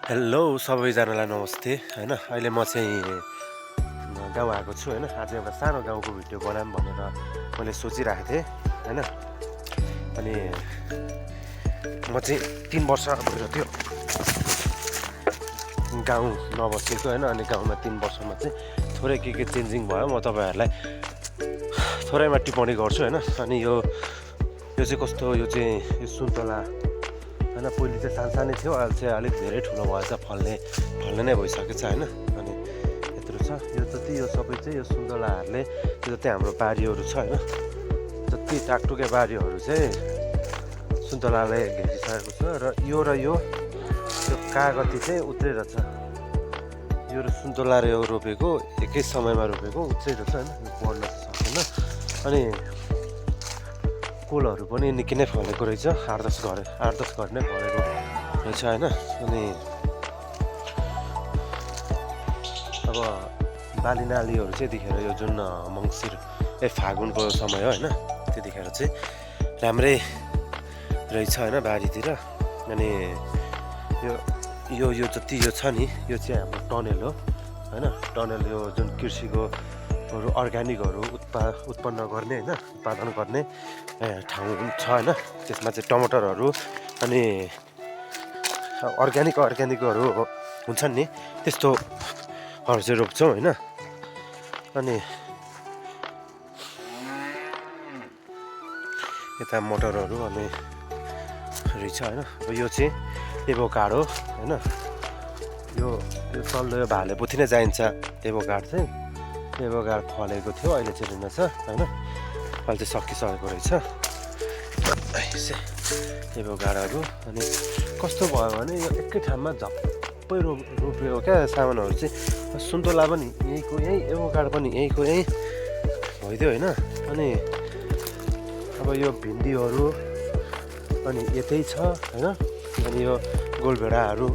Hello सबैजनालाई नमस्ते होइन। अहिले म चाहिँ गाउँ आएको छु होइन। आज एउटा सानो गाउँको भिडियो बनाऊँ भनेर मैले सोचिरहेको थिएँ होइन। अनि म चाहिँ 3 वर्ष भयो त्यो गाउँ नबसेको होइन। अनि गाउँमा 3 वर्षमा चाहिँ थोरै के चेन्जिङ भयो, म तपाईँहरूलाई थोरैमा टिप्पणी गर्छु होइन। अनि यो चाहिँ कस्तो, यो चाहिँ सुन्तला होइन। पहिले चाहिँ सानसानै थियो, अहिले चाहिँ अलिक धेरै ठुलो भएछ, फल्ने नै भइसकेको छ होइन। अनि यत्रो छ, यो जति यो सबै चाहिँ यो सुन्तलाहरूले जति हाम्रो बारीहरू छ होइन, जति टाकटुके बारीहरू चाहिँ सुन्तलाले घेरिसकेको छ। र यो कागती चाहिँ उत्रिएर छ। यो सुन्तला र यो रोपेको एकै समयमा रोपेको उत्रिएर छ होइन। यो बढ्न सकेन। अनि कोलहरू पनि निकै नै फलेको रहेछ, 8-10 घर नै फलेको रहेछ होइन। अनि अब बाली नालीहरू चाहिँ यतिखेर यो जुन फागुनको समय हो होइन, त्यतिखेर चाहिँ राम्रै रहेछ होइन बारीतिर। अनि यो जति यो छ नि, यो चाहिँ हाम्रो टनेल हो होइन। टनेल यो जुन कृषिको अर्ग्यानिकहरू उत्पन्न गर्ने होइन, उत्पादन गर्ने ठाउँ छ होइन। त्यसमा चाहिँ टमाटरहरू अनि अर्ग्यानिकहरू हुन्छन् नि, त्यस्तोहरू चाहिँ रोप्छौँ होइन। अनि यता मटरहरू अनि रहेछ होइन। अब यो चाहिँ एभोकाडो होइन। यो तल्लो यो भाले पोथी नै चाहिन्छ। एभोकाड फलेको थियो, अहिले चाहिँ रहेनछ होइन। अहिले चाहिँ सकिसकेको रहेछ एभोकाडोहरू। अनि कस्तो भयो भने यो एकै ठाउँमा झप्पै रोप्यो क्या सामानहरू चाहिँ। सुन्तला पनि यहीँको यहीँ, एभोकाडो पनि यहीँको यहीँ भइदियो होइन। अनि अब यो भिन्डीहरू अनि यतै छ होइन। अनि यो गोलभेडाहरू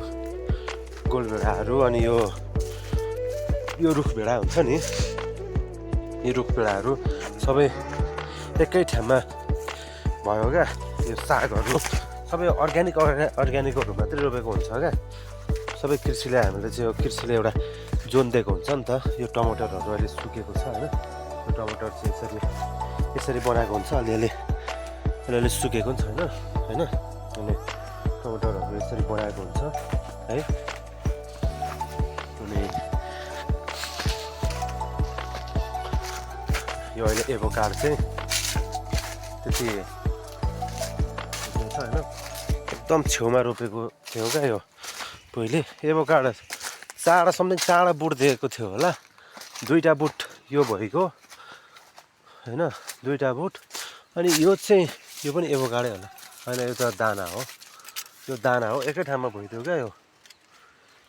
अनि यो रुखभेडा हुन्छ नि, यो रुखभेडाहरू सबै एकै ठाउँमा भयो क्या। यो सागहरू सबै अर्ग्यानिकहरू मात्रै रोपेको हुन्छ क्या। सबै कृषिले एउटा जोन दिएको हुन्छ नि त। यो टमाटरहरू अहिले सुकेको छ होइन। यो टमाटर चाहिँ यसरी बनाएको हुन्छ, अलिअलि सुकेको पनि छैन होइन। अनि टमाटरहरू यसरी बनाएको हुन्छ है। अनि यो अहिले एभोकाडो चाहिँ त्यति छ होइन। एकदम छेउमा रोपेको थियो क्या यो पहिले। एभोकाडो चाँडा बुट दिएको थियो होला, 2टा बुट यो भइगयो होइन, 2टा बुट। अनि यो पनि एभोकाडै होला होइन, यो त दाना हो, एकै ठाउँमा भइदियो क्या यो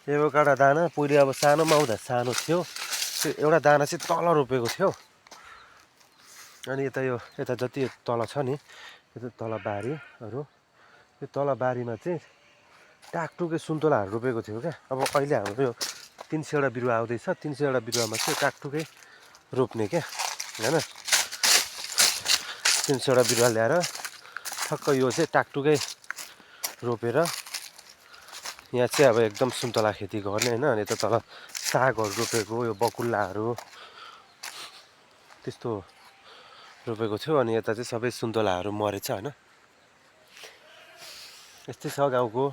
एभोकाडो दाना। पहिले अब सानोमा आउँदा सानो थियो, त्यो एउटा दाना चाहिँ तल रोपेको थियो। अनि यता जति तल छ नि, यो तल बारीहरू, यो तल बारीमा चाहिँ टाकटुके सुन्तलाहरू रोपेको थियो क्या। अब अहिले हाम्रो यो 300वटा बिरुवा आउँदैछ, 300वटा बिरुवामा चाहिँ टाकटुकै रोप्ने क्या होइन। 300वटा बिरुवा ल्याएर ठक्क यो चाहिँ टाकटुकै रोपेर यहाँ चाहिँ अब एकदम सुन्तला खेती गर्ने होइन। अनि यता तल सागहरू रोपेको, यो बकुल्लाहरू त्यस्तो रोपेको थियो। अनि यता चाहिँ सबै सुन्तलाहरू मरेछ होइन। यस्तै छ गाउँको